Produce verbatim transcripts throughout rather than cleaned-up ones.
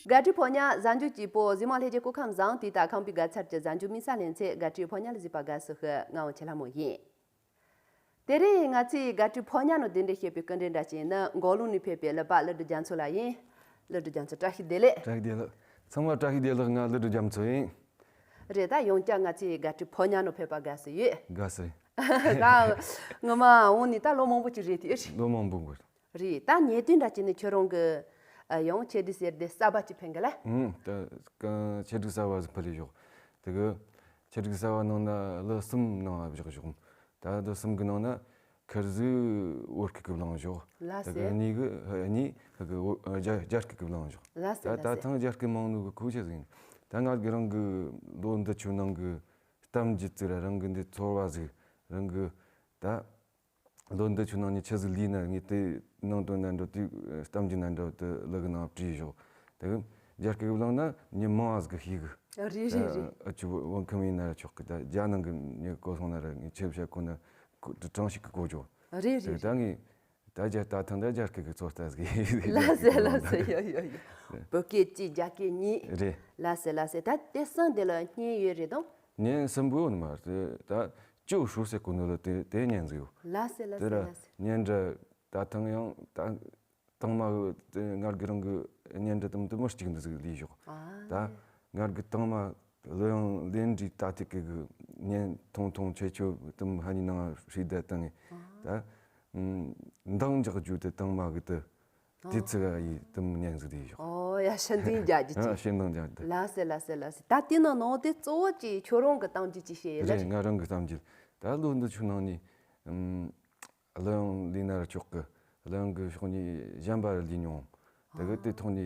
དགའ་སྤྲོའི་ཕོ་ཉ་གཟའ་མཇུག་སྐྱིད་པོ། གཟིགས་མོ་ལྷན་རྒྱས་སྐུ་ཁམས་བཟང་། དུས་དང་ཁམས་པའི་དགའ་ཚལ་གྱི་གཟའ་མཇུག་མིག་གསལ་ལེ་ཚན་དགའ་སྤྲོའི་ཕོ་ཉ་ལ་གཟིགས་པ་དགའ་བསུ་ཞུ། ང་འོ་ཆེ་ལྷ་མོ་ཡིན། དེ་རིང་ང་ཚོའི་དགའ་སྤྲོའི་ཕོ་ཉ་ནོ་དེ་འདྲ་བཤད་པའི་སྐུ་མགྲོན་འདྲ་ཅན་ནི་མགོ་ལུང་ནས་ཕེབས་པའི་ཀླུ་པ་ཀླུ་སྒྲུབ་རྒྱ་མཚོ་ལགས་ཡིན། ཀླུ་སྒྲུབ་རྒྱ་མཚོ་བཀྲ་ཤིས་བདེ་ལེགས། བཀྲ་ཤིས་བདེ་ལེགས། ཚང་མ་བཀྲ་ཤིས་བདེ་ལེགས། ང་ཀླུ་སྒྲུབ་རྒྱ་མཚོ་ཡིན། རེད། ད་ཡང་བསྐྱར་ང་ཚོའི་དགའ་སྤྲོའི་ཕོ་ཉ་ནོ་ཕེབས་པ་དགའ་བསུ་ཡོད། དགའ་བསུ་ཡིན། ད་ངོ་མ་འོང་ནི་ད་ལོ་མང་པོ་ཅིག་རེད་དེ། ལོ་མང་པོ་འགོར། རེད། ད་ཉེ་དུས་འདྲ་ཅིག་ནས་ཁྱོད་རང་གི་ཨ་ཡང་ཆེད་སྒྲིག་ཟེར་དེ་གསར་པ་ཅིག་ཕན་གི་ལ། ཨུམ། ད་ག་ཆེད་སྒྲིག་གསར་པ་ཟིག་ཕུལ་ལས་བཞག་དེ་གི་ཆེད་སྒྲིག་གསར་པ་ནང་ན་ལོ་གསུམ་ནང་ལ་བཞག་བཞག་ད་ལོ་གསུམ་གི་ནང་ན་ཁར་ཟིག་བོད་སྐད་གི་བླངས་བཞག་ལ་དེ་གི་སེ། གཉིས་གི་གཉིས་གི་རྒྱ་རྒྱ་སྐད་གི་བླངས་བཞག་ལ་སེ་ད་ལ་ད་སེ། ཐེངས་རྒྱ་སྐད་མང་ནོ་གི་ཁུ་ཆེ་ཟིག་ཡིན། ད་ང་གི་རང་གི་ལོ་འདི་ཆོ་ནང་གི་གཏམ་རྒྱུད་ཟིག་ར་རང་གི་འདི་ཚོར་བ་ཟིག་རང་གི་ད། ལོ་འདི་ཆོ་ནང་ནས་ཆི་ཟིག་ལས་ན་ངས་དེ་ནང་དོན་ནང་འགྲོ་དུས་གཏམ་རྒྱུད་ནང་འགྲོ་དུ་ལུ་གི་ནང་བྲིས་ཞོག་དེ་གི་རྒྱ་སྐད་གི་བླངས་ན་མྱི་མང་ཨ་ཟིག་གི་ཤེས་གི་རེད་རེད་རེད། ཨ་ཆུ་བོ་ཁམས་ཡིན་ན་ར་ཆོག་གི་ད་རྒྱ་ནང་གི་མྱི་གོ་སོང་ན་ར་ངས་ཆེ་བཤད་ཁོ་ན་གྲངས་ཤིག་གི་གོ་ཆོག་རེད་དེ་རེད་ད་རེད། ངས་ད་རྒྱ་ད་ཐང་ད་རྒྱ་སྐད་གི་ཚོད་ལྟ་ཟིག་ལ་སེ་ལ་སེ། ཡོ་ཡོ་ཡོ། བོད་སྐད་གཅིག་རྒྱ་སྐད་གཉིས། རེད། ལ་སེ་ལ་སེ། ད་དེ་གསུམ་དེ་ལ་བརྙན་ཡོད་རེད་དང་། བརྙན་གསུམ་པོ་ནི་མ་རེད་ད། ཅོ་ཧྲུའུ་ཟེར་གོ་ནོ་ལ་དེ་དེ་བརྙན་ཟིག་ཡོད། ལ་སེ་ལ་དེ་སེ་ར་ལ་སེ། བརྙན་འདྲ་ད་ཐང་ཡང་ད་དང་མ་གི་དེ་ངར་གི་རང་གི་བརྙན་འདྲ་དམ་དུ་མི་གཅིག་འདི་ཟིག་ལས་ཞོག་ཨ། ད་ངར་གི་དང་མ་ལོ་ཡང་ལེན་འདྲི་ད་ཐིག་གི་གི་བརྙན་ཐུང་ཐུང་ཆེ་ཆོ་དམ་ཧ་ནི་ནང་ཧྲི་ད་བཏང་ངེ་ཨ། ད་འདང་རྒྱག་རྒྱུ་དེ་དང་མ་གི་དེ། དེ་ཚིག་ཡི་དུམ་བརྙན་ཟིག་དེ་ཡོད། ཨོ་ཡ་ཤིན་ཏུ་རྒྱ་རྒྱུ་ཅི། ཤིན་ཏུ་རྒྱ་རྒྱུ། ལ་སེ་ལ་སེ་ལ་སེ། ད་དེ་ནང་ནང་དེ་གཙོ་བོ་ཅི་ཁྱོད་རང་གི་གཏམ་རྒྱུད་ཅི་བཤད་ཡོད་ལ། རེད་ང་རང་གི་གཏམ་རྒྱུད། ད་ལོ་འདི་ཆུ་ནང་ནས་གླུ་དབྱངས་ལས་ན་ར་ཆོག་གི་གླུ་དབྱངས་གི་ཕྱོགས་ནས་གཞན་པ་ར་ལས་མྱོང་། དེ་གི་དེ་ཐོག་ནས་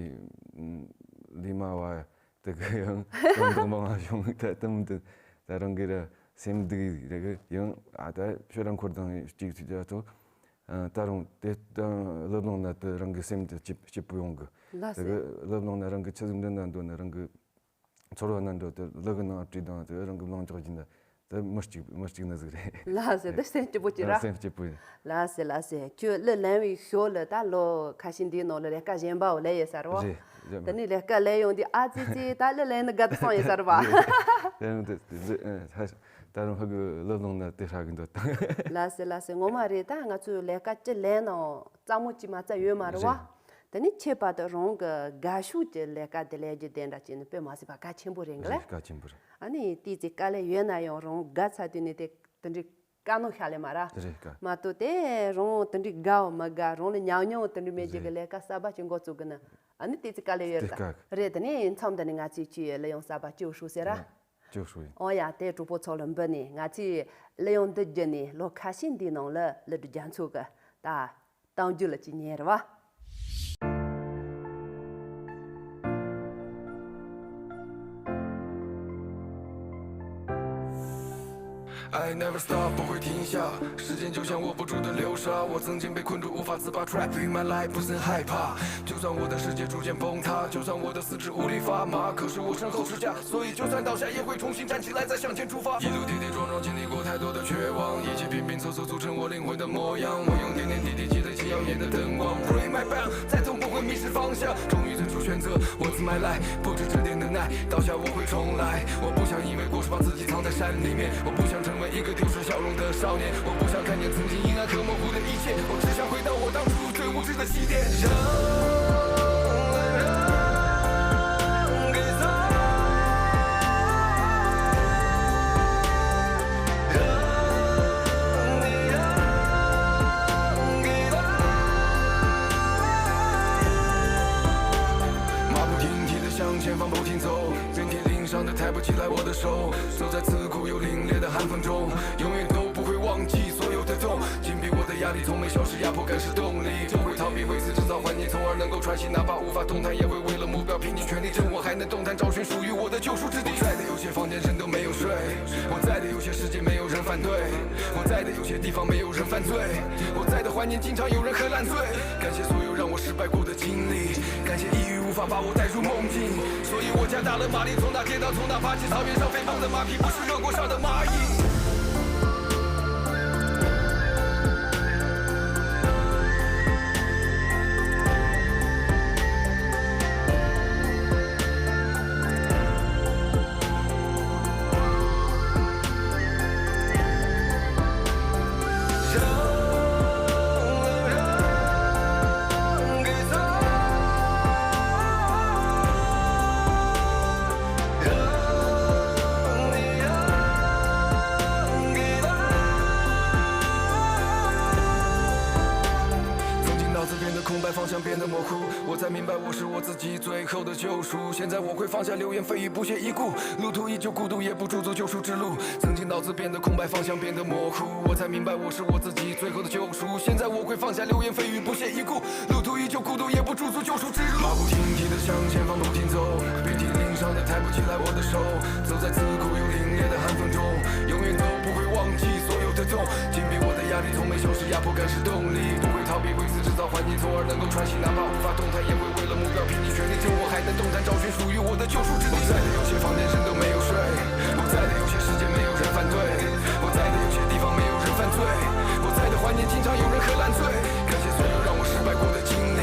ལས་མ་བ། དེ་གི་ཡང་དོན་དག་མང་བྱུང་ད་དུམ་དུ་ད་རང་གི་ར་སེམས་སྡུག་རེ་གི་ཡང་ཨ་ད་ཤོད་རང་འཁོར་དང་གཅིག་ཐུག་ད་ཐོ་ད་རུང་དེ་ད་ལབ་ལོང་ན་དེ་རང་གི་སེམས་དེ་སྐྱིད་སྐྱིད་པོ་ཡོང་གི་ལ་དེ་སེ། གི་ལབ་ལོང་ན་རང་གི་ཆི་ཟིག་འདི་ན་འདོད་ན་རང་གི་ཚོར་བ་ན་འགྲོ་དེ་ལུ་གི་ནང་བྲིས་དང་དེ་རང་གི་ལོང་ཅོག་གྱིན་ད། དེ་མི་གཅིག་མི་གཅིག་ནི་ཟིག་རེད། ལ་སེ་དེ་སེམས་སྐྱིད་པོ་ཅིག་ར། སེམས་སྐྱིད་པོ་ཡིན། ལ་སེ་ལ་སེ། ཁྱོད་གླུ་ལེན་བའི་ཞོར་ལ་ད་ལོ་ཁ་ཤས་འདིའི་ནང་ལ་ལས་ཀ་གཞན་པའོ་ལས་ཡོད་ས་རེད་བ། རེད་རེད། དེ་ནས་ལས་ཀ་ལས་ཡོང་དུས་ཨ་ཙི་ཙི་ད་གླུ་ལེན་ནི་དགའ་ད་སོང་ཡོད་ས་རེད་བ། རེད་རེད། དེ་དེ་ཨ་ད་རུང་ཧ་གི་གླུ་ལོང་ན་དེ་ཧྲ་གི་འདོད་དང་། ལ་སེ་ལ་སེ། ངོ་མ་རེད། ད་ང་ཚོས་ལས་ཀ་ཅི་ལེན་ནའང་རྩ་མོ་ཅི་མ་རྩ་ཡོད་མ་རེད་བ། རེད། དེ་ནས་ཁྱད་པར་དུ་རང་གི་དགའ་ཤོས་ཀྱི་ལས་ཀ་དེ་ལས་རྒྱུ་དེ་འདྲ་བྱས་ནས་དཔེ་མ་སྲིད་པ་གལ་ཆེན་པོ་རེད་གི་ལ། རེད་གལ་ཆེན་པོ་རེད། ཨ་ནི་ཏི་ཙི་དཀའ་ལས་ཡོད་ན་ཡང་རང་དགའ་ཚར་དུས་ནས་དེ་དེ་འདྲའི་དཀའ་ནོ་ཤ་ལས་མ་ར། རེད་ག་མ་གཏོགས་དེ་རང་དེ་འདྲའི་དགའ་བ་མི་དགའ་རང་ལ་ཉམས་མྱོང་དེ་འདྲའི་མེད་རྒྱུ་གི་རེད། ལས་ཀ་གསར་པ་ཅིག་འགོ་བཙུགས་གི་ན་ཨ་ནི་ཏི་ཙི་དཀའ་ལས་ཡོད་དེ་ད་དཀའ་གི་རེད། དེ་ནས་མཚམས་འདི་ནས་ང་ཚོས་ཁྱོའི་གླུ་དབྱངས་གསར་པ་ཅོ་ཧྲུའུ་ཟེར་ར། ཅོ་ཧྲུའུ་ཡིན། ཨོ་ཡ་དེ་གྲོགས་པོ་ཚོ་ལ་འབུལ་ནས་ང་ཚོས་གླུ་དབྱངས་འདི་བརྒྱུད་ནས་ལོ་ཁ་ཤས་འདིའི་ནང་ལ་ཀླུ་སྒྲུབ་རྒྱ་མཚོ་གི་ད། གཏམ་རྒྱུད་ལ་ཅི་ཉན་རེད་བ། I never stop 不会停下，时间就像握不住的流沙，我曾经被困住无法自拔，trapped in my life 不曾害怕，就算我的世界逐渐崩塌，就算我的四肢无力发麻，可是我身后是家，所以就算倒下也会重新站起来，再向前出发。一路跌跌撞撞，经历过太多的绝望，一切拼拼凑凑组成我灵魂的模样。我用点点滴滴积累起耀眼的灯光，break my bound，再痛不会迷失方向。终于做出选择，What's my life？不知指点能耐，倒下我会重来。我不想因为过失把自己藏在山里面，我不想成为一个丢失笑容的少年，我不想看见曾经阴暗和模糊的一切，我只想回到我当初最无知的起点。让 马不停蹄地向前方不停走，遍体鳞伤的抬不起来我的手，走在刺骨又凛冽的寒风中，永远都不会忘记所有的痛。紧逼我的压力从没消失，压迫感是动力，不会逃避，为此制造环境，从而能够喘息，哪怕无法动弹，也会为了目标拼尽全力，趁我还能动弹，找寻属于我的救赎之地。我在的有些房间人都没有睡，我在的有些世界没有人反对，我在的有些地方没有人犯罪，我在的环境经常有人喝烂醉。感谢所有让我失败过的经历，感谢抑郁无法把我带入梦境，所以我加大了马力，从那跌倒，从那爬起，草原上飞奔的马匹不是热锅上的蚂蚁。我才明白我是我自己最后的救赎。现在我会放下流言蜚语，不屑一顾。路途依旧，孤独也不驻足救赎之路。曾经脑子变得空白，方向变得模糊。我才明白我是我自己最后的救赎。现在我会放下流言蜚语，不屑一顾。路途依旧，孤独也不驻足救赎之路。马不停蹄地向前方不停走，遍体鳞伤的抬不起来我的手。走在刺骨又凛冽的寒风中，永远都不会忘记所有的痛。紧逼我的压力从没消失，压迫感是动力，不会逃避，为此制造环境，从而能够喘息。哪怕无法动弹，也会为了目标拼尽全力。只有我还能动弹，找寻属于我的救赎之地。我在的有些房间人都没有睡，我在的有些时间没有人反对，我在的有些地方没有人犯罪，我在的怀念经常有人喝烂醉。感谢所有让我失败过的经历，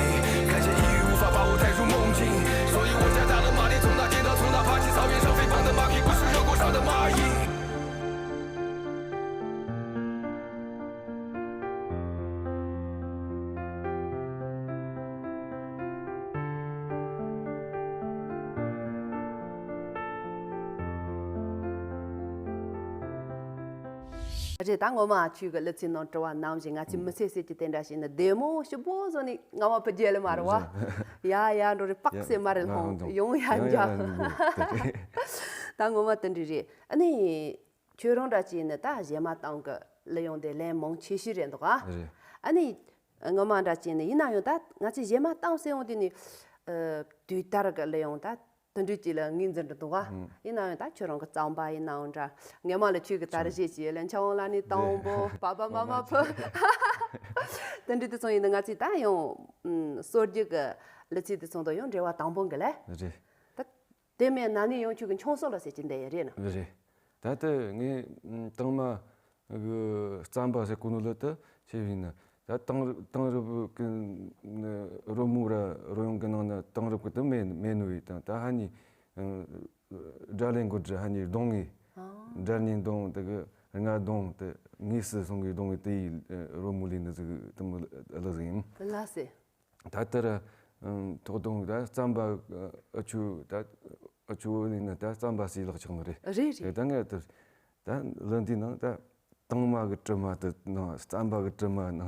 感谢抑郁无法把我带入梦境，所以我加大了马力，从那街道，从那爬起草原上飞奔的马匹，不是热锅上的蚂蚁。 རེད། ད་ངོ་མ་ཁྱོད་ཀྱི་གླུ་ཚིག་ནང་དྲི་བ་ནང་བཞིན། ང་ཚོའི་མི་ཚེ་ཟེར་གྱི་དེ་འདྲ་ཞིག་ནི་བདེ་མོ་ཞིབ་པོ་བཟོ་ནས་ངོ་མ་བུ་རྒྱལ་ལ་མ་རེད་བ། ཡ་ཡ་འགྲོ་རེ་པགས་སེ་མ་རེད། ལྷོང་ཡོང་ཡ་འཇག་ད་ངོ་མ་དེ་འདྲ་རེད། ཨ་ནི། ཁྱོད་རང་འདྲ་ཅིག་ནི་ད་གཞས་མ་བཏང་གི་གླུ་དབྱངས་དེ་ལན་མང་ཆེ་ཤོས་རེད་འདུག་ཨ། རེད། ཨ་ནི། ངོ་མ་འདྲ་ཅིག་ནི་ཡིན་ན་ཡང་ད་ང་ཚོས་གཞས་མ་བཏང་ཟེར་ཡོང་དུས་ནི། ཨ། དུས་དར་གི་གླུ་དབྱངས་ད་དེ་འདྲ་ཅིག་ལ་ངོས་འཛིན་འདྲ་འདུག་ཨ། ཨང་། ཡིན་ན་ཡང་ད་ཁྱོད་རང་གི་རྩམ་པ་ཡིན་ནའང་འདྲ། ངོ་མ་ལ་ཁྱོད་ཀྱི་དར་གཞས་ཅིག་ལ་འཆང་ལ་ནི་དང་པོ་པ་པ་མ་མ་ཕུ། དེ་འདྲ་དེ་ཚོ་ཡིན་ན་ང་ཚོས་ད་ཡང་། ཨང་། སྲོལ་རྒྱུན་གི་གླུ་ཚིག་དེ་ཚོ་དང་ཡང་འབྲེལ་བ་དང་པོ་གི་ལས། རེད། ད། དེ་མིན་ན་ནི་ཡང་ཁྱོད་ཀྱི་འཆང་སྲོལ་ལ་ཟེར་གྱི་འདི་ཡི་རེད་ན། རེད། ད་ལྟ་ངས་དང་མ་གི་རྩམ་པ་ཟེར་གོ་ནོ་ལ་ད་ཆེ་བས་ན། ད་དེང་དེང་རབས་ཀྱི་རོལ་མོ་ར་རོལ་དབྱངས་ཀྱི་ནང་ན་དེང་རབས་ཀྱི་དེ་མེད་མེད་ནོ་ཡི་དང་། ད་ཧ་ནི་སྒྲ་ལེན་གོ་སྒྲ་ཧ་ནི་གདངས་ངེས། ཨང་། སྒྲ་སྙན་གདངས་དེ་གི་རྔ་གདངས་དེ་དངོས་སུ་སོང་གི་གདངས་ངེས་དེ་ཡི་རོལ་མོ་ལས་ནི་ཟིག་དེ་མོ་ལ་ཟིག་ཡིན། ལ་ཟེར། ད་ལྟར། ཨམ། ཐོག་དང་ད་རྩམ་པ། ཨ་ཆུ་ད། ཨ་ཆུ་ལས་ན་ད་རྩམ་པ་སའི་ལག་ཆགས་ནི་རེད། རེད་རེད། ད་ངས་ད་ད་ལོ་འདི་ནང་ད་དང་མ་གི་དྲི་མ་དེ་ནང་རྩམ་པ་གི་དྲི་མ་ནང་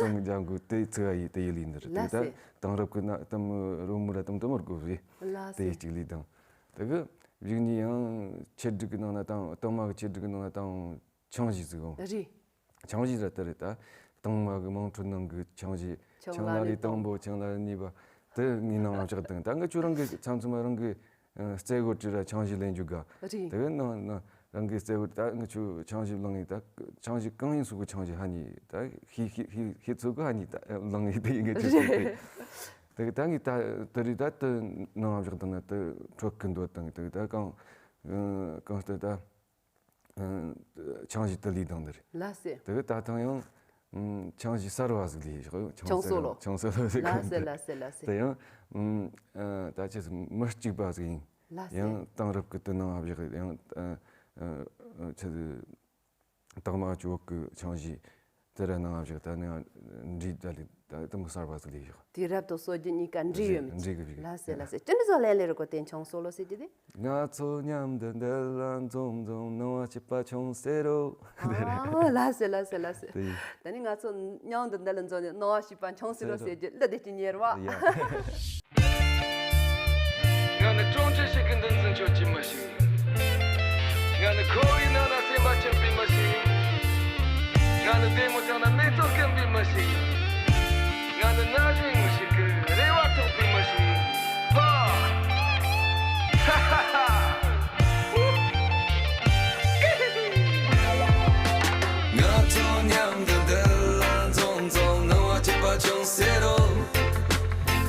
སོང་ལྗང་གུ་དེ་ཚིག་ཡི་དེ་ཡི་ལི་འདིར། ལ་དེ་ད་སེ། དེང་རབས་ཀྱི་ན་དེ་མོ་རོལ་མོ་ར་དེ་མོ་དེ་མོ་དགོས་རེད། ལ་དེ་སེ། གཅིག་ལི་དང་། དེ་གི་གཞུག་ནས་ཡང་ཆེད་སྒྲིག་གི་ནང་ན་དང་དང་མ་གི་ཆེད་སྒྲིག་གི་ནང་ན་དང་། ཆང་གཞས་ཟིག་ཡོང་། རེད། ཆང་གཞས་ར་དེ་རེད་ད། དང་མ་གི་དམངས་ཁྲོད་ནང་གི་ཆང་གཞས། ཆང་ལ་ལི་དང་པོ་ཆང་ལ་ལི་གཉིས་པ། དེ་ངའི་ནང་ང་བཞག་དང་། ད་ངས་ཁྱོད་རང་གི་མཚམས་མཚམས་རང་གི་རྩེད་གོ་དྲི་ར་ཆང་གཞས་ལེན་རྒྱུ་ག། རེད། དེ་གི་ནང་ནང་རང་གི་རྩེད་གོ་ད་ངས་ཁྱོད་ཆང་གཞས་བླངས་ཡིན་ད། ཆང་གཞས་གང་ཡིན་སུ་གི་ཆང་གཞས་ཧ་ནི་ད་ཤི་ཤི་ཤི་ཤི་ཚོད་གི་ཧ་ནི་ད་བླངས་ཡིན་དེ་ཡིན་གི་ཆོད་ཚོད་དེ། རེད། དེ་གི་ད་ངས་ད་དེ་རེད་ད། དེ་ནང་ང་བཞག་དང་ན་དེ་འཕྲོད་གི་འདོད་དང་། དེ་གི་ད་གང་གང་ལྟར་ད། ཆང་གཞས་དེ་ལི་དང་འདིར། ལ་སེ། དེ་གི་ད་ཐེངས་ཡང་ཆང་གཞས་གསར་བ་ཟིག་ལས་བཞག་ཡོད། ཆང་སོ་ལོ། ཆང་སོ་ལོ་ཟིག་ལ་སེ། ལ་སེ་ལ་སེ་ལ་སེ། དེ་ཡང་ད་ཆེས་མི་གཅིག་པ་ཟིག་ཡིན། ལ་སེ། ཡང་དེང་རབས་ཀྱི་དེ་ནང་བཞག་ཡང་ཆེས་དག་མ་ཅོག་གི་ཆང་གཞས་དེ་ར་ནང་བཞག་ད་ནང་འདྲིས་ད་ལི་ད་དེ་མོ་གསར་བ་ཟིག་ལས་བཞག་དུས་རབས་དང་སྲོལ་རྒྱུན་གཉིས་ཀ་འདྲིས་ཡོད་མི་འདྲིས་གི་བཞག་ལ་སེ་ལ་སེ། ཅི་འདྲ་བཟོ་ལེན་ལེ་རུ་གོ་དེ་ཆང་སོ་ལོ་ཟེར་གྱི་དེ། ང་ཚོ་མཉམ་དུ་འདི་ལ་འཛོམས་འཛོམས། སྣང་བ་སྐྱིད་པ་བྱུང་ཟེར་རོ། ཨ། ལ་སེ་ལ་སེ་ལ་སེ། དེ་ཡིན། ད་ནི་ང་ཚོ་མཉམ་དུ་འདི་ལ་འཛོམས་ནས་སྣང་བ་སྐྱིད་པ་བྱུང་ཟེར་རོ་ཟེར་གྱི་གླུ་དེ་ཅི་ཉེར་བ། ཡ། ང་ནི་ཀྲུང་ཅི་ཞིག་གི་འདུ་འཛི་ཆོད་ཀྱི་མི་ཞིག་ང་ནི་ཁོ་བོའི་ནང་ན་སེམས་པ་ཆགས་པའི་མི་ཞིག་ང་ནི་ལྟད་མོ་ཐང་ན་མིག་ཏོ་སྐམ་པའི་མི་ཞིག་ང་ནི་ན་གཞོན་མི་ཞིག་གི་རེ་བ་དོགས་པའི་མི་ཞིག་ཧ། ཧ་ཧ་ཧ། ང་ཚོ་མཉམ་དུ་འདི་ལ་འཛོམས་འཛོམས། སྣང་བ་སྐྱིད་པ་བྱུང་ཟེར་རོ།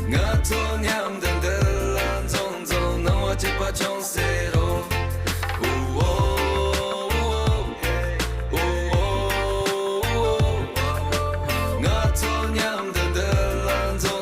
ང་ཚོ་མཉམ་དུ་འདི་ལ་འཛོམས་འཛོམས། སྣང་བ་སྐྱིད་པ་བྱུང་ཟེར་རོ། ཨུ་ཨོ། ཨུ་ཨོ། ང་ཚོ་མཉམ་དུ་འདི་ལ་འཛོམས།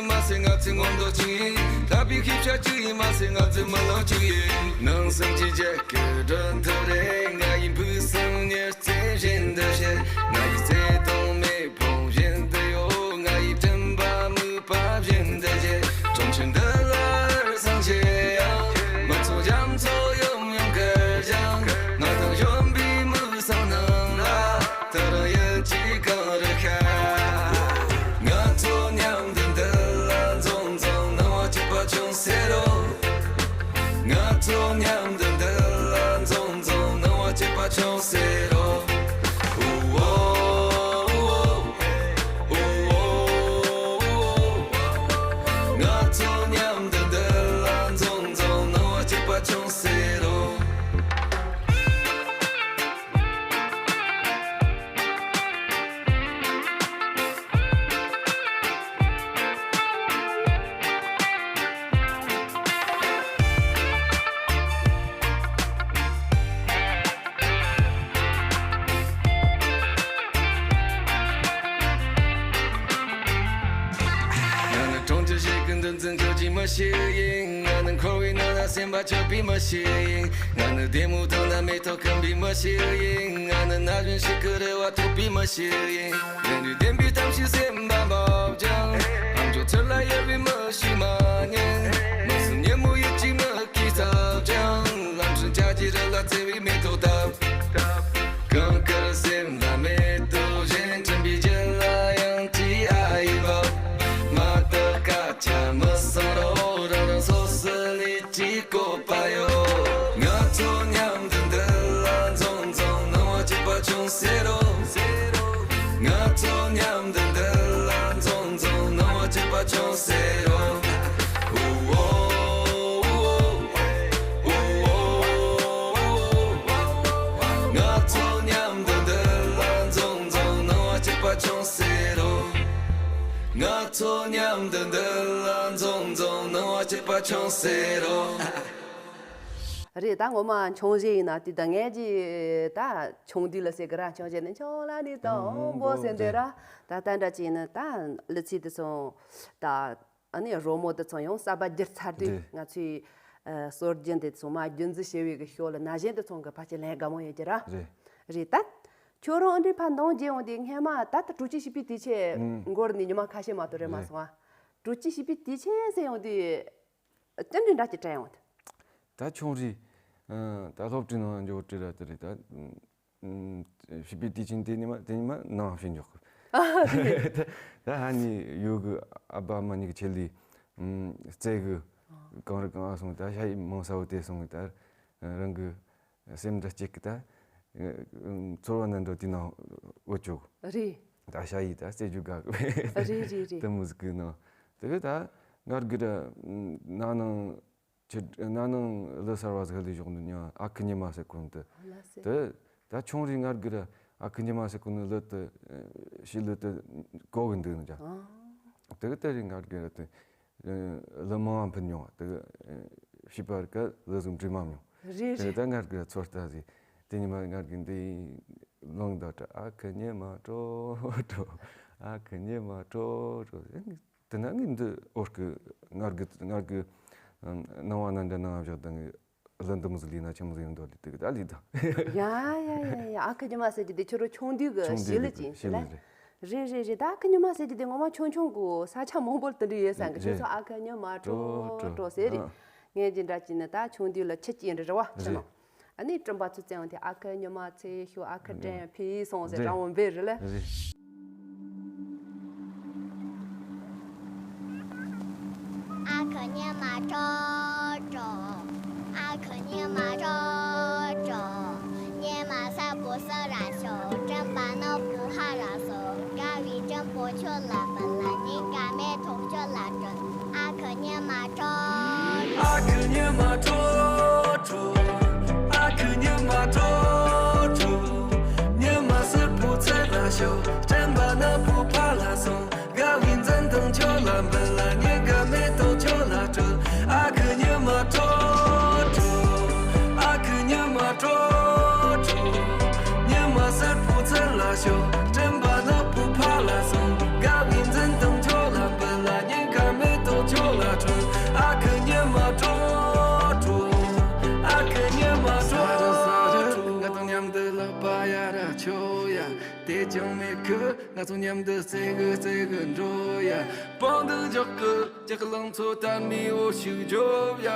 མ་ཟད་ང་ཚོའི་མངོན་རྟོགས་གཅིག་ཡིན། ལྷག་པའི་ཤེས་བྱ་གཅིག་ཡིན། མ་ཟད་ང་ཚོའི་མི་ལོ་གཅིག་ཡིན། ནང་སེམས་ཀྱི་རྒྱལ་ཁབ་སྒྲུབ་ཐུབ་རེད། ང་ཡི་ཕུགས་བསམ་མྱུར་བརྩེ་བཞིན་དུ་བཞད། ང་ཡི་བརྩེ་དུང་མེ་ཕུང་བཞིན་དུ་གཡོ། ང་ཡི་དྲན་པ་མུན་པ་བཞིན་དུ་འབྱེད། གྲོང་ཁྱེར་འདི་ལ་སངས་རྒྱས་ཡང་། མི་ཚོགས་རྒྱ་མཚོ་ཡོམ་ཡོམ་གར་བཞེངས། ང་དང་གཞོན་པའི་མི་བཟང་རྣམས་ལ། ད་རང་ཡིད་ཀྱིས་གང་རུ་ཤར། ང་ཚོ་མཉམ་དུ་འདི་ལ་འཛོམས་འཛོམས། སྣང་བ་སྐྱིད་པ་བྱུང་ཟེར་རོ། ང་ཚོ་མཉམ་དུ་འདི་ལ་འཛོམས་འཛོམས། སྣང་བ་སྐྱིད་པ་བྱུང་ཟེར་རོ། ཨུ་ཨོ་ཨུ་ཨོ། ང་ཚོ་མཉམ་དུ་འདི་ལ་འཛོམས་འཛོམས། སྣང་བ་སྐྱིད་པ་བྱུང་ཟེར་རོ། ང་ནི་གྲོང་ཁྱེར་ཞིག་གི་འདུ་འཛི་འཁོར་གྱི་མི་ཞིག་ཡིན། ང་ནི་འཁོར་བའི་ནང་ན་སེམས་པ་སྐྱོ་བའི་མི་ཞིག་ཡིན། ང་ནི་བདེ་མོ་དང་ན་མེ་ཏོག་ཁེངས་པའི་མི་ཞིག་ཡིན། ང་ནི་ན་གཞོན་ཞིག་གི་རེ་བ་ཐོགས་པའི་མི་ཞིག་ཡིན། ཡུན་རིང་བདེན་པའི་གཏམ་ཞིག་སེམས་པ་འབབ་ཀྱང་། ལྷམ་ཅོག་ཚུར་ལ་གཡར་བའི་མི་ཞིག་མ་ཉན། མི་སུ་ཉིན་མོ་ཡིད་ཀྱི་མུ་གེས་བཏབ་ཀྱང་། ལམ་སྲིན་བྱ་རྒྱལ་རི་ལ་བརྩེ་བའི་མེ་ཏོག་བཏབ། གངས་དཀར་སེམས་ལ་མེ་ཏོག་བཞིན། དྲན་པའི་རྒྱུན་ལ་ཡང་ཅི་ཨ་ཡི་བབ། མ་དག་སྐད་ཆ་མི་གསུང་རོགས། རང་རང་སོ་སོའི་ལུས་ཀྱི་བཀོད་པ་ཡོད། ང་ཚོ་མཉམ་དུ་འདི་ལ་འཛོམས་འཛོམས། སྣང་བ་སྐྱིད་པ་བྱུང་ཟེར་རོ། ང་ཚོ་མཉམ་དུ་འདི་ལ་འཛོམས་འཛོམས། སྣང་བ་སྐྱིད་པ་བྱུང་ཟེར་རོ། ཨུ་ཨོ་ཨུ་ཨོ། ང་ཚོ་མཉམ་དུ་འདི་ལ་འཛོམས་འཛོམས། སྣང་བ་སྐྱིད་པ་བྱུང་ཟེར་རོ། ང་ཚོ་མཉམ་དུ་འདི་ལ་འཛོམས་འཛོམས། སྣང་བ་སྐྱིད་པ་བྱུང་ཟེར་རོ། རེད། ད་ངོ་མ་འཆོང་གཞས་ཡིན་ན་དེ་ད་ངས་ཀྱི་ད་ཆུང་དུས་ལ་ཟེར་གི་ར། འཆོང་གཞས་ནི་འཆོང་ལ་ནི་དང་པོ་ཟེར་འདི་ར། ད་ད་འདྲ་ཅིག་ནི་ད་གླུ་ཚིག་དེ་ཚོ་ད་ཨ་ནི་རོལ་མོ་དེ་ཚོ་ཡང་གསར་པ་བསྒྱུར་ཚར་དུས། རེད། ང་ཚོའི་ཨ་སྲོལ་རྒྱུན་དེ་ཚོ་མ་རྒྱུན་འཛིན་བྱེད་པའི་གི་ཞོར་ལ་ན་གཞོན་དེ་ཚོ་གི་ཕལ་ཆེར་ལན་དགའ་མོ་ཡོད་ཀྱི་ར། རེད། རེད་ད། ཁྱོད་རང་ཨ་འདྲའི་ཕར་འདང་རྒྱག་ཡོང་དུས་སྔས་མ་ད་ལྟ་དྲུག་ཅུ་བཞི་པའི་དུས་ཆེན་འགོར་ནས་ཉི་མ་ཁ་ཤས་མ་གཏོགས་རེད་མ་རེད། སོང་ཨ། དྲུག་ཅུ་བཞི་པའི་དུས་ཆེན་ཟེར་ཡོང་དུས། ཅི་འདྲ་འདྲ་ཅིག་དྲན་ཡོང་། ད་ཆུང་རིང་། ཨ། ད་སློབ་གྲྭའི་ནང་འགྱོ་དུས་ར་དེ་རེད་ད། ཨ། བཞི་པའི་དུས་ཆེན་དེ་ཉི་མ་དེ་ཉི་མ་ནང་ཕྱིན་འཇོག་གི། ཨ། རེད། ད་ད་ཧ་ནི་ཡོད་གི། ཨ་ཕ་ཨ་མ་གཉིས་ཀྱི་ཆེད་ལས། ཨ། རྩེད་གི། ཨ། གང་རི་གང་ང་སོང་། ད་ཤ་ཡི་མང་ས་བོ་དེ་སོང་གི། ད་རང་གི་སེམས་འདྲ་སྐྱིད་གི། ད་ཚོར་བ་ནང་འགྲོ་དུས་ནང་འོ་ཅོག་རེད། ད་ཤ་ཡི་ད་རྩེད་རྒྱུ་དགའ་གི། རེད་རེད་རེད། ད་མུ་ཟིག་གི་ནང་དེ་གི་ད་ངར་གི་ད་ན་ནང་ཆུ་ན་ནིང་གླུ་གསར་བ་ཟིག་ལས་ཞོག་འདུག་ཉ། ཨ་ཁུ་ཉི་མ་ཟེར་གོ་ནི་དེ། ལ་སེ། དེ་ད་ཆུང་རིང་ངར་གི་ར་ཨ་ཁུ་ཉི་མ་ཟེར་གོ་ནི་གླུ་དེ་ཤི་གླུ་དེ་གོ་གི་འདུག་ནི་ཅང་། ཨ། དེ་གི་དེ་རིང་ངར་གི་ར་དེ་གླུ་མང་བ་ཕུད་མྱོང་བ། དེ་གི་ཤི་པར་ག་གླུ་ཟིག་འབྲི་མ་མྱོང་། རེད་དེ་རེད། ད་ངར་གི་ར་ཚོར་ལྟ་ཟིག་དེ་ཉི་མ་ངར་གི་འདི་ལོང་ད་ཏྲ། ཨ་ཁུ་ཉི་མ་དྲོ་དྲོ། ཨ་ཁུ་ཉི་མ་དྲོ་དྲོ། དེ་ན་ངས་འདི་འོར་གི་ངར་གི་ངར་གི་སྣང་བ་ན་འདྲ་ནང་བཞག་དང་གླུ་འདི་མོ་ཟིག་ལས་ན་ཆི་མོ་ཟིག་ཡོང་འདུག་ལས་དེ་གི་ད་ལས་དང་། ཡ་ཡ་ཡ་ཡ། ཨ་ཁུ་ཉི་མ་ཟེར་གྱི་དེ་ཁྱོད་རང་ཆུང་དུས་གི་ཆུང་དུས་གི་ཞི་ལི་ཅིག་ཞི་ལི་རེད། རེད་རེད་རེད། ད་ཨ་ཁུ་ཉི་མ་ཟེར་གྱི་དེ་ངོ་མ་ཆུང་ཆུང་གི་ས་ཆ་མང་པོར་དེ་འདྲ་ཡོད་ས་གི། རེད། ཁྱོད་ཚོ་ཨ་ཁུ་ཉི་མ་དྲོ་དྲོ་དྲོ་ཟེར་རེད། ཨ། ངས་ཅི་འདྲ་ཅིག་ནི་ད་ཆུང་དུས་ལ་ཁྱི་སྐྱེས་འདྲ་རེད་བ། ཁྱི་རེད། ནང་། ཨ་ནི་སྤྲིན་པ་ཚོ་བཙལ་ཡོང་དུས་ཨ་ཁུ་ཉི་མ་ཚེ་ཤོག་ཨ་ཁུ་དྲན་ཕེབས་སོང་ཟེར། རེད། རང་བོ་འབོད་རེད་ལ། རེད། ཨ་ཁུ་ཉི་མ་དྲོ་དྲོ། ཨ་ཁུ་ཉི་མ་དྲོ་དྲོ། ཉི་མ་སེར་པོ་སེར་ར་ཤོག་སྤྲིན་པ་ནག་པོ་ཕར་ལ་སོང་། དགའ་བའི་སྤྲིན་པོ་ཁྱོད་ལ་འབུལ་ལ། ཉིན་དཀར་མེ་ཏོག་ཁྱོད་ལ་སྤྲོད། ཨ་ཁུ་ཉི་མ་དྲོ་དྲོ། ཨ་ཁུ་ཉི་མ་དྲོ་དྲོ། ཨ་ཁུ་ཉི་མ་དྲོ་དྲོ། ཉི་མ་སེར་པོ་ཚེ་ལ་ཤོག་སྤྲིན་པ་ནག་པོ་ཕར་ལ་སོང་། དགའ་བའི་འཛུམ་མདངས་ཁྱོད་ལ་འབུལ་ལ། ཉིན་དཀར་མེ་ཏོག་ཁྱོད་ལ་སྤྲོད། ཨ་ཁུ་ཉི་མ་དྲོ་དྲོ། ཨ་ཁུ་ཉི་མ་དྲོ་དྲོ། ཉི་མ་སེར་པོ་ཚེ་ལ་ཤོག་སྤྲིན་པ་ནག་པོ་ཕར་ལ་སོང་། དགའ་བའི་འཛུམ་མདངས་ཁྱོད་ལ་འབུལ་ལ། ཉིན་དཀར་ མེད་གི། ང་ཚོ་མཉམ་དུ་རྩེ་གི་རྩེ་གི་འགྲོ་ཡ། པང་དུ་འཇོག་གི་འཇོག་གི། ལང་ཚོ་དར་མའི་འོད་ཞིག་རྒྱོབ་ཡ།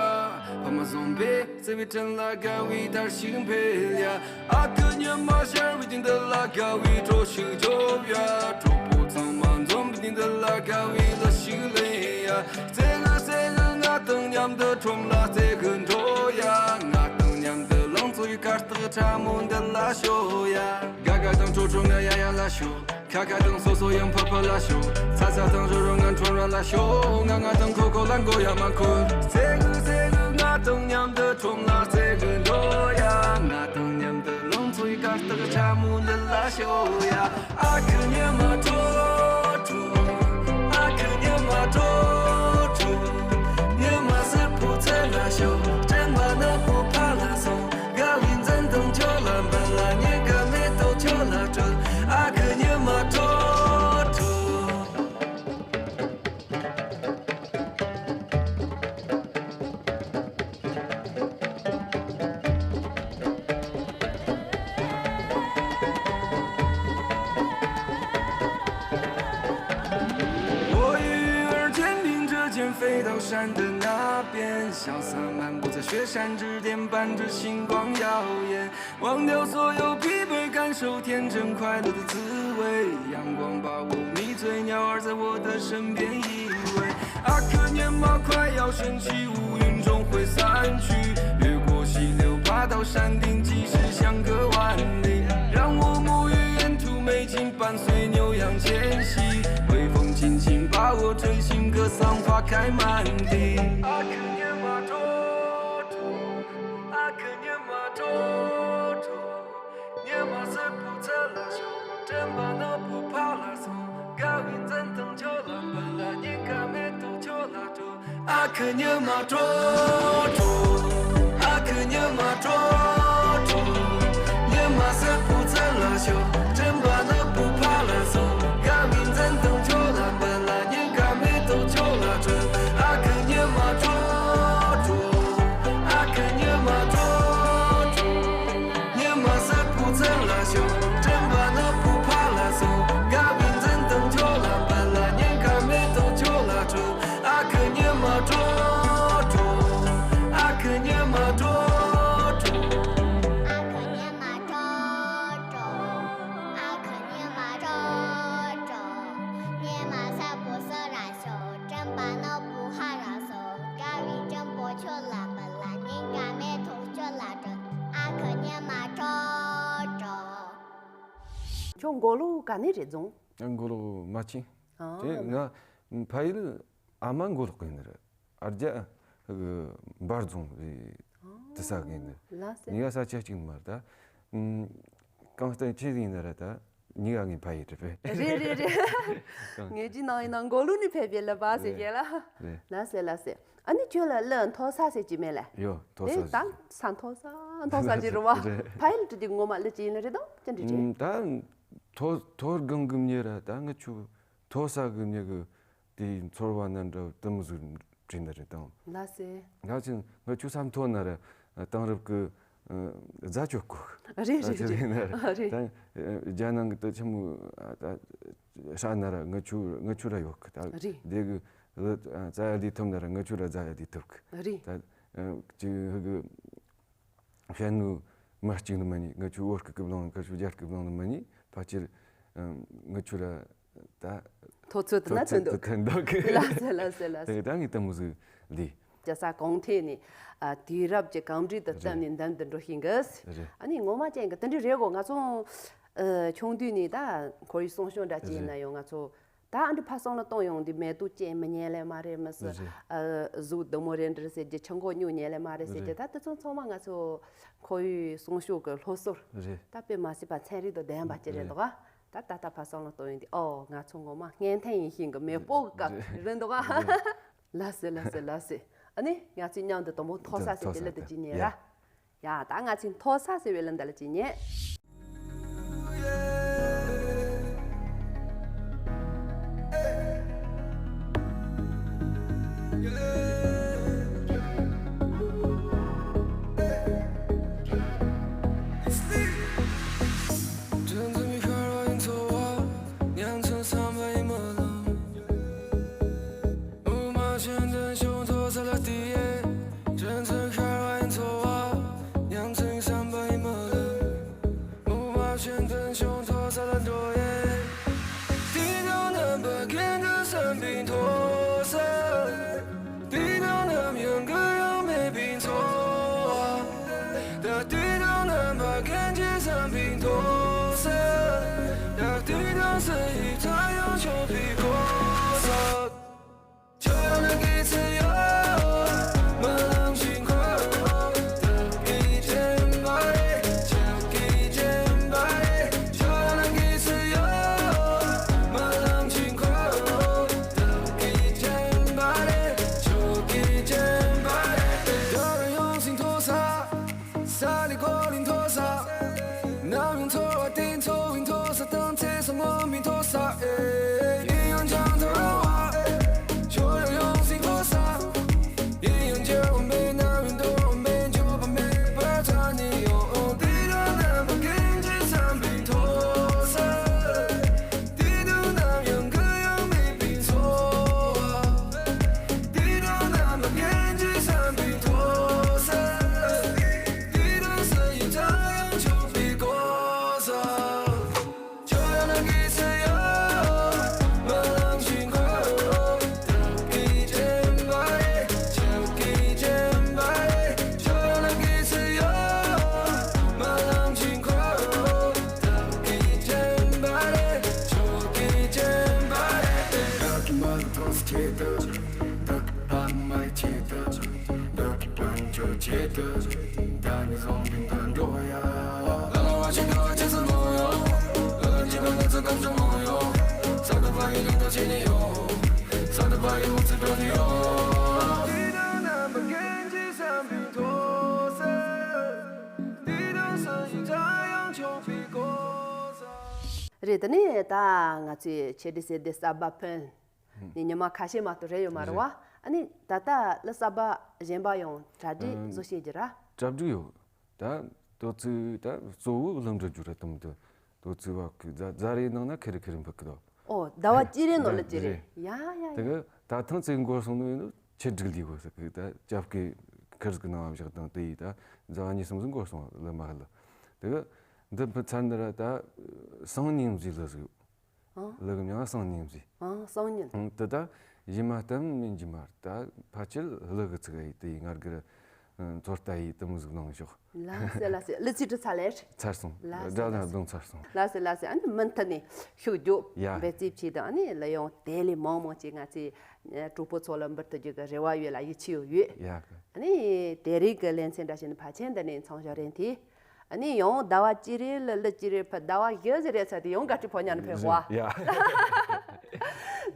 ཕ་མ་བཟུང་བའི་བརྩེ་བའི་དྲིན་ལ་དགའ་བའི་དར་ཞིག་འཕེལ་ཡ། ཨ་ཁུ་ཉི་མ་ཤར་བའི་དུས་འདི་ལ་དགའ་བའི་གྲོ་ཞིག་རྒྱོབ་ཡ། གྲོགས་པོ་ཚང་མ་འཛོམས་པའི་དུས་འདི་ལ་དགའ་བའི་ལ་ཞིག་ལེན་ཡ། རྩེ་གི་རྩེ་གི། ང་དང་མཉམ་དུ་ཁྲོམ་ལ་རྩེ་གི་འགྲོ་ཡ། ང་དང་མཉམ་དུ་ལང་ཚོའི་གར་སྟེགས་ཕྲ་མོ་འདི་ལ་ཤོག་ཡ། དགའ་དགའ་དང་ཁྲོ་ཁྲོ་ང་ཡ་ཡ་ལ་ཤོག་ཁ་ཁ་དང་སོ་སོ་ཡང་ཕ་ཕ་ལ་ཤོག་ཚ་ཚ་དང་རོ་རོ་ང་ཁྲོམ་ར་ལ་ཤོག་ང་ང་དང་ཁོ་ཁོ་ལ་མགོ་ཡ་མ་འཁོར། རྩེ་གི་རྩེ་གི། ང་དང་མཉམ་དུ་ཁྲོམ་ལ་རྩེ་གི་འགྲོ་ཡ། ང་དང་མཉམ་དུ་ལང་ཚོའི་གར་སྟེགས་ཕྲ་མོ་འདི་ལ་ཤོག་ཡ། ཨ་ཁུ་ཉི་མ་དྲོ་དྲོ། ཨ་ཁུ་ཉི་མ་དྲོ་དྲོ། ཉི་མ་སེར་པོ་ཚལ་ལ་ཤོག་སྤྲིན་པ་ནག་པོ་ཕར་ལ་སོང་། དགའ་བའི་འཛུམ་མདངས་ཁྱོད་ལ་འབུལ་ལ། ཉེན་ཁ་མེ་ཏོག་ཁྱོད་ལ་སྤྲོད། ཨ་ཁུ་ཉི་མ་དྲོ་དྲོ།阿克尼玛快要升起，乌云终会散去，越过溪流，爬到山顶，即使相隔万里，让我沐浴沿途美景，伴随牛羊迁徙，微风轻轻把我吹醒，歌声花开满地。阿克尼玛，阿克尼玛。 ཉི་མ་སེར་པོ་ཚལ་ལ་ཤོག་སྤྲིན་པ་ནག་པོ་ཕར་ལ་སོང་། དགའ་བའི་འཛུམ་མདངས་ཁྱོད་ལ་འབུལ་ལ། ཉེན་ཁ་མེ་ཏོག་ཁྱོད་ལ་སྤྲོད། ཨ་ཁུ་ཉི་མ་དྲོ་དྲོ། ཨ་ཁུ་ཉི་མ་དྲོ་དྲོ། ཉི་མ་སེར་པོ་ཚལ་ལ་ཤོག་སྤྲིན་པ་ནག་པོ་ཕར་ལ་སོང་། དགའ་བའི་འཛུམ་མདངས་ཁྱོད་ལ་འབུལ་ལ། ཉེན་ཁ་མེ་ཏོག་ཁྱོད་ལ་སྤྲོད། ཨ་ཁུ་ཉི་མ་དྲོ་དྲོ། ཨ་ཁུ་ཉི་མ་དྲོ་དྲོ། ཉི་མ་སེར་པོ་ཚལ་ལ་ཤོག་སྤྲིན་པ་ནག་པོ་ཕར་ལ་སོང་། དགའ་བའི་འཛུམ་མདངས་ཁྱོད་ལ་འབུལ་ལ། ཉེན་ཁ་མེ་ཏོག་ཁྱོད་ལ་སྤྲོད། ཨ་ཁུ་ཉི་མ་དྲོ་དྲོ། ཨ་ཁུ་ཉི་མ་དྲོ་དྲོ། ཨ་ཁུ་ཉི་མ་དྲོ་དྲོ། ཨ་ཁུ་ཉི་མ་དྲོ་དྲོ། ཉི་མ་སེར་པོ་ཚལ་ལ་ཤོག་སྤྲིན་པ་ནག་པོ་ཕར་ལ་སོང་། དགའ་བའི་འཛུམ་པོ་ཁྱོད་ལ་འབུལ་ལ། ཉེན་ཁ་མེ་ཏོག་ཁྱོད་ལ་སྤྲོད། ཨ་ཁུ་ཉི་མ་དྲོ་དྲོ། ཁྱོད་མགོ་ལོག་ག་ནས་རེད་རྫོང་། ང་མགོ་ལོག་རྨ་ཆེན། ཨ། དེ་ང་ཕ་ཡུལ་ཨ་མ་མགོ་ལོག་གི་ཡིན་ནི་རེད། ཨ་རྒྱ་གི་འབའ་རྫོང་རེད། ཨ། དེ་ས་གི་ཡིན་ནི་རེད། ལགས་སེ། ཉི་ག་ས་ཆ་གཅིག་མ་རེད་ད། ཨུམ། གང་ལྟར་ཁྱེད་ཡིན་ནི་རེད་ད། ཉི་ག་ངའི་ཕ་ཡུལ་རེད་པས། རེད་རེད་རེད། གང་། ངས་ཅི་ནང་ཡིན་ན་མགོ་ལོག་ནས་ཕེབས་པའི་ལབ་པ་ཟེར་གྱི་ལ། རེད། ལགས་སེ་ལགས་སེ། ཨ་ནི་ཁྱོད་ལ་གླུ་མཐོ་ས་ཟེར་གྱི་མེད་ལ། ཡོད། མཐོ་ས་དེ་ཟེར། ད་ས་མཐོ་ས་མཐོ་ས་ཅིག་རེད་བ། རེད། ཕ་ཡུལ་དུ་དེ་ངོ་མ་གླུ་ཅི་ཡིན་ནི་རེད་དོ་ཅི་འདྲི་ཅི། ཨུམ། ད་མཐོ་མཐོ་སྒང་གི་མྱི་ར་ད་ང་ཆུ་མཐོ་ས་གི་མྱི་གི་དེའི་ཚོར་བ་ན་འདྲ་དུ་མི་ཟུར་བྲིས་ནི་རེད་དང་། ལགས་སེ། ང་ཚོ་ང་ཆུ་ས་མཐོ་ན་ར་དེང་རབས་ཀྱི་རྫ་ཆོག་གོ། རེད་རེད་རེད། རེད། ད་རྒྱ་ནང་གི་ད་ཆེན་མོ་ད་ཧྲ་ན་ར་ང་ཆུ་ང་ཆུ་ར་ཡོད་གི་ད། རེད། དེ་གི་རྩྭ་ཡ་ལས་ཐུབ་ན་ར་ང་ཆུ་ར་རྫ་ཡ་ལས་ཐུབ་གི། རེད། ད་ཅི་གི་ཤ་ནུ་མ་གཅིག་ནི་མ་ཉིད། ང་ཆུ་བོད་སྐད་ཀྱི་བླང་ང་ཆུ་རྒྱ་སྐད་བླང་ནི་མ་ཉིད། ཕལ་ཆེར་ང་ཆུ་ར་ད་མཐོ་ཚོད་དུ་ན་མཐོ་ཚོད་ཐོན་འདུག་གི། ལགས་སེ་ལགས་སེ་ལགས་སེ། དེ་ད་ངས་ལྟད་མོ་ཟིག་ལས། རྒྱ་ས་གོང་ཐད་ནས་ཨ་དུས་རབས་ཀྱི་གང་འདྲི་དུ་བལྟམས་ནས་འདམ་དུ་འགྲོ་ཤེས་གི། རེད། ཨ་ནི་ངོ་མ་ཅན་གི་དེ་འདྲི་རེད་གོ། ང་ཚོ་ཨ་ཆུང་དུས་ནས་ད་ཁོར་ཡུག་སྲུང་སྐྱོབ་འདྲ་ཅིག་ཡིན་ན་ཡང་ང་ཚོ་ད་ཨ་འདྲི་ཕ་སང་ལ་གཏོང་ཡོང་དུས་མེ་ཏོག་ཅན་མི་ཉན་ལེ་མ་རེད་མི་སྲིད། རེད། ཨ་གཟུགས་བདེ་མོ་རེད་འདྲ་ཟེར་གྱི། ཆུ་འགོ་སྨྱུག་ཉན་ལེ་མ་རེད་ཟེར་གྱི། རེད། ད་དེ་ཚོ་ཚང་མ་ང་ཚོ་ཁོར་ཡུག་སྲུང་སྐྱོབ་ཀྱི་སློབ་གསོ་རེད། ད་དཔེ་མ་སྲིད་པ་ཚན་རིག་དང་ལྡན་པ་ཅིག་རེད་འདུག་ག། ད་ད་ལྟ་ཕ་སང་ལ་གཏོང་ཡོང་དུས་ཨོ་ང་ཚོ་ངོ་མ་སྔོན་ཐོན་ཡིན་ཤིང་གི་མེས་པོ་གི་སྐབས་རེད་འདུག་ག། རེད། ལགས་སེ་ལགས་སེ་ལགས་སེ། ཨ་ནི་ང་ཚོས་མཉམ་དུ་དང་པོ་མཐོ་ས་ཟེར་གྱི་གླུ་དེ་ཅིག་ཉན་ར། ཡ། ད་ང་ཚོས་མཐོ་ས་ཟེར་བའི་གླུ་འདི་ལ་ཅིག་ཉན། ཆེན་དོན་ཆུང་མཐོ་ས་ལ་བལྟས་ཡེ། དྲིན་ཆེན་ཤར་བ་ཡི་འཚོ་བ། ཉམ་ཆུང་བསམ་པ་ཡི་མི་ལུས། མུ་མ་ཆེན་དོན་ཆུང་མཐོ་ས་ལ་འགྲོ་ཡེ། དེ་དང་རྣམ་པ་ཀུན་ཏུ་བསམ་པའི་མཐོ་ས། དེ་དང་ནམ་ཡང་གུ་ཡངས་མེད་པའི་འཚོ་བ། ད་དེ་དང་རྣམ་པ་ཀུན་གྱིས་བསམ་པའི་མཐོ་ས། ད་དེ་དང་སུ་ཡིས་ད་ཡང་ཆོག་པའི་གོ་ས། ས་ལི་གོ་ལི་མཐོ་ས། ནམ་ཡང་འཚོ་བ་དེ་འཚོ་བའི་མཐོ་ས་དང་ཚེ་སྲོག་ངོམ་པའི་མཐོ་ས། ཡིན་ཡང་འཆམ་མཐུན་རང་དབང་། ཆོས་ཡང་ཡོངས་སུ་མཐོ་ས། ཡིན་ཡང་འགྱུར་བ་མེད་ནམ་ཡང་འདོར་བ་མེད་འགྱུར་བ་མེད་པར་ཐ་ནི་ཡོང་དེ་ལ་རྣམ་པ་ཀུན་གྱིས་བསམ་པའི་མཐོ་ས། དེ་དང་ནམ་ཡང་གུ་ཡངས་མེད་པའི་འཚོ་བ། དེ་དང་རྣམ་པ་ཀུན་གྱིས་བསམ་པའི་མཐོ་ས། དེ་དང་སུ་ཡིས་ད་ཡང་ཆོག་པའི་གོ་ས། རེད། དེ་ནས་ད་ང་ཚོས་ཆེད་སྒྲིག་ཟེར་དེ་གསར་པ་ཕོན། ནི་ཉི་མ་ཁ་ཤས་མ་གཏོགས་རེད་ཡོད་མ་རེད་བ། རེད། ཨ་ནི་ད་ལྟ་གླུ་གསར་པ་གཞན་པ་ཡང་གྲ་སྒྲིག་ཨ་བཟོ་བྱེད་ཀྱི་ར། གྲ་སྒྲིག་ཡོད། ད་དོ་ཚིགས་ད་གཙོ་བོ་གླུ་འབྲི་རྒྱུ་རེད་དམ་དུ། དོ་ཚིགས་བ་ཀི་ཛ་ཛ་རེ་ནང་ན་ཁེ་རེ་ཁེ་རེ་འབུད་ཀི་དོ། ཨོ་ཟླ་བ་གཅིག་རེ་ནང་ལ་ཟླ་གཅིག་རེ། རེད། ཡ་ཡ་ཡ། དེ་གི་ད་ཐེངས་ཚེ་འགོར་སོང་ནོ་ཡིན་ནོ་ཆེད་སྒྲིག་ལས་གོ་ཟེར་གི་ད་ཅབ་ཀི་ཁིར་གི་ནང་བཞག་དང་དེ་ཡི་ད་ཟླ་བ་གཉིས་གསུམ་ཟིག་འགོར་སོང་ལ་མ་ཧ་ལ། དེ་གི་འདི་འབུད་ཚར་འདི་ར་ད་སང་ཉིན་ཟིག་ལ་ཟིག་ཨང་། ལུ་གི་མྱིང་སང་ཉིན་ཟེར། ཨང་། སང་ཉིན། ཨང་། དེ་ད་ཡིན་མ་གཏམ་མིན་གྱི་མ་ད་ཕལ་ཆེར་ལུ་གི་ཚིག་ཡིན་དེ་ཡིན་ངར་གི་ཚོད་ལྟ་ཡིས་དུ་མི་ཟིག་གནང་ཤོག་ལ་སེ་ལ་སེ་ལི་ཚིག་གྲུ་ཚ་ལེར། ཚར་སོང་། ལ་སེ་ལ་སེ། སྒྲ་ལ་རྡུང་ཚར་སོང་། ལ་སེ་ལ་སེ། ཨ་ནི་མུ་མཐུད་ནས་ཤུགས་རྒྱོབ། ཡ། འབད་རྩིས་བྱས་དང་ཨ་ནི་ལ་ཡོང་དེ་ལས་མང་མང་ཅིག་ང་ཚོས་གྲོགས་པོ་ཚོ་ལ་འབུལ་ཐུབ་རྒྱུ་གི་རེ་བ་ཡོད་ལ་ཡིད་ཆེས་ཡོད། ཡ། ཨ་ནི་དེ་རིང་གི་ལེ་ཚན་འདྲ་བྱས་ནས་ཕལ་ཆེར་འདི་ནས་མཚམས་བཞག་རན་ཏེ། ཨ་ནི་ཡང་ཟླ་བ་གཅིག་རེ་ལ་ལི་གཅིག་རེ་ཕར་ཟླ་བ་བཞི་ཟིག་རེ་ཚར་ཏེ་ཡང་དགའ་སྤྲོའི་ཕོ་ཉ་ནི་ཕེབས་གོ། ཡ།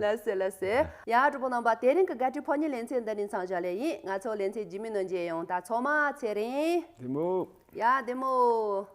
ལགས་སེ་ལགས་སེ། ཡ་གྲོགས་པོ་རྣམ་པ་དེ་རིང་གི་དགའ་སྤྲོའི་ཕོ་ཉའི་ལེ་ཚན་འདི་ནས་མཚམས་བཞག་ལེ་ཡིན། ང་ཚོ་ལེ་ཚན་རྗེས་མའི་ནང་མཇལ་ཡོང་། ད་ཚང་མ་ཚེ་རིང་། བདེ་མོ། ཡ་བདེ་མོ།